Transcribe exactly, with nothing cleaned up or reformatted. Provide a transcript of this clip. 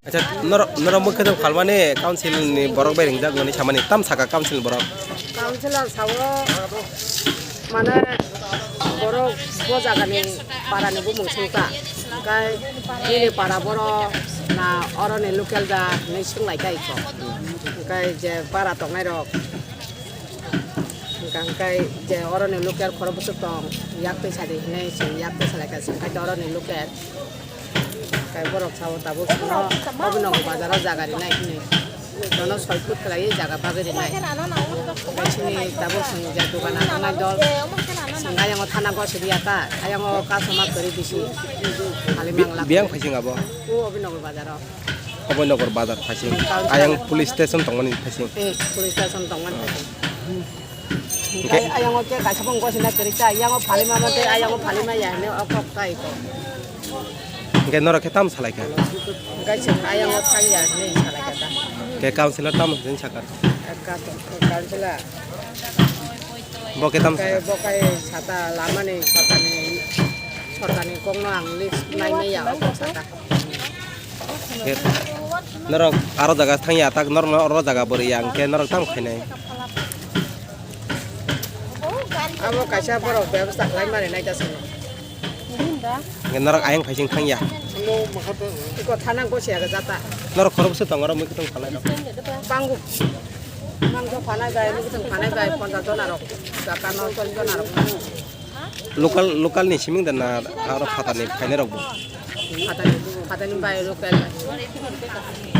Acha, norok, norok mukhe tong phalmani council ni borok bai ringjak nani samani tam saka council ni borok. Councilor sao mane borok bo jaga ni para ni bumung sungta. Kai nini para boro na oro ni local da ni sunglai kai ko. Kai je para tongnai rok. Hingka hingkai je oro ni local khoro bwswk tong, yak twi sadi hinwi se yak twi salai ka se, hingkai oro ni local. Kai borok sao tabuk sino, Abhinagar bazar o jaga rinai hinwi. Jono soi foot khlaiwi jaga bagwi rinai. Kai sini tabuk sini je dogan ang wngnai dol. Sini ayang o thana gosiri ya ta, ayang o customer kwrwi bisi. Hali mangla. Biyang phaising abo? O Abhinagar bazar o. Abhinagar bazar phaising. Ayang police station tongmani phaising. Hmm, police station tongmani phaising. Hingke ayang o ke kaisa phone gosina kwrwi ta, ayang o phalima mate, ayang o phalima ya ne o kok tai ko. Hingke norok khe tam salai kha? Kaisa ayang o thang ya ne salai kha ta. Ke councilor tam hwn sakha? Councilor. Bo khe tam sakha? Bo kai sata lamani sotani, sotani kokno ang list nai nai ya o kok sata. Norok aro jaga thangya, tak norok oro jaga bwrwi ya, hingke norok tamo khainai? Abo kaisa borok bebasta khlai mani nai ta sano. Hingke norok ayang phaising thangya? Iko thana gosiya ga jata. Norok khoroksa tongo, oro mui kwthwng phalai rok. Bangu. Mangso phanai bai, mui kwthwng phanai bai, ponchas jona rok. Jata no chollish jona rok. Local, local ni siming da na aro phatani phainai rok bo? Phatani, phatani bai local bai.